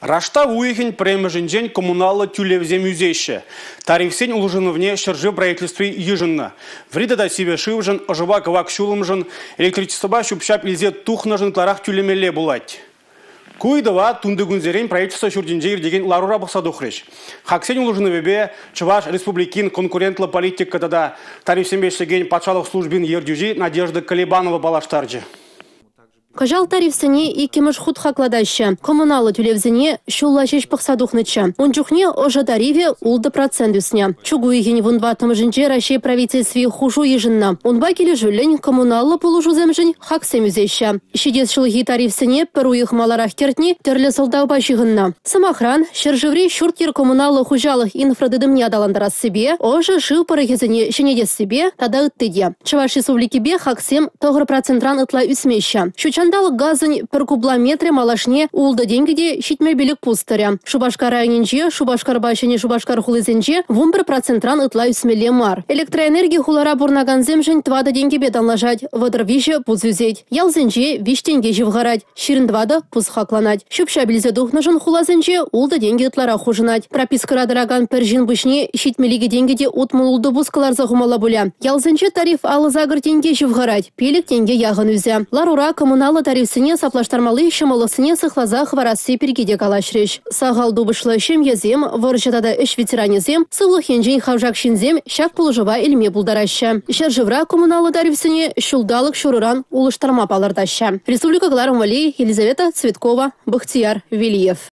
Раштав уйӑхӗн пӗрремӗшӗнчен коммуналлӑ тӳлевсем ӳсеҫҫӗ. Тарифсен улшӑнӑвне ҫӗршыв правительстви йышӑннӑ. Вӗри тата сивӗ шывшӑн, ӑшӑпа кӑвак ҫулӑмшӑн, электричествӑпа ҫӳп-ҫап илсе тухнӑшӑн ытларах тӳлемелле пулать. Ку ыйтӑва тунтикунсерен правительство ҫуртӗнче иртекен ларура пӑхса тухрӗҫ. Хаксен улшӑнӑвӗпе Чӑваш Республикин конкурентлӑ политика тата тарифсемпе ӗҫлекен патшалӑх службин ертӳҫи Надежда Колебанова паллаштарчӗ. Кӑҫал тарифсене иккӗмӗш хут хаклатаҫҫӗ. Коммуналлӑ тӳлевсене ҫулла ҫеҫ пӑхса тухнӑччӗ. Ун чухне ӑшӑ тарифӗ 6% ӳснӗ. Чӳк уйӑхӗн 14-мӗшӗнче Раҫҫей Правительстви хушу йышӑннӑ. Унпа килӗшӳллӗн коммуналлӑ пулӑшусемшӗн хаксем ӳсеҫҫӗ. Ҫитес ҫулхи тарифсене пӗр уйӑх маларах кӗртни тӗрлӗ сӑлтавпа ҫыхӑннӑ. Сӑмахран, ҫӗршыври ҫурт-йӗр коммуналлӑ хуҫалӑх инфратытӑмне аталантарассипе, ӑшӑ шыв пӑрӑхӗсене ҫӗнетессипе тата ытти те. Чӑваш Республикипе хаксем 9 процентран ытла ӳсмеҫҫӗ. Ҫут ҫанталӑк газӗн пӗр кубла метрӗ малашне 6 тенкӗ те 75 пус тӑрӗ. Шупашкар районӗнче, Шупашкарпа Ҫӗнӗ Шупашкар хулисенче 11 процентран ытла ӳсмелле мар. Электроэнерги хулара пурӑнакансемшӗн 4 тенкӗпе танлашать, 33 пус ӳсет. Ялсенче 3 тенке ҫывхарать. 24 пус хакланать. Ҫӳп-ҫап илсе тухнӑшӑн хуласенче 6 тенкӗ ытларах хушӑнать. Пропискӑра тӑракан пӗр ҫын пуҫне 72 тенкӗ те 66 пус кӑларса хумалла пулӗ. Ялсенче тариф 58 тенке ҫывхарать, 5 тенке яхӑн ӳсӗ. Ларура коммуналлӑ тарифсене саплаштармалли ҫӑмӑллӑхсене сыхласа хӑварасси пирки те калаҫрӗҫ. Сахал тупӑшлӑ ҫемьесем, вӑрҫӑ тата ӗҫ ветеранӗсем, сывлӑх енчен хавшак ҫынсем ҫак пулӑшӑва илме пултараҫҫӗ. Ҫӗршывра коммуналлӑ тарифсене ҫулталӑк ҫурӑран улӑштарма палӑртаҫҫӗ. Республика кӑларӑм валли Елизавета Цветкова, Бахтияр Велиев.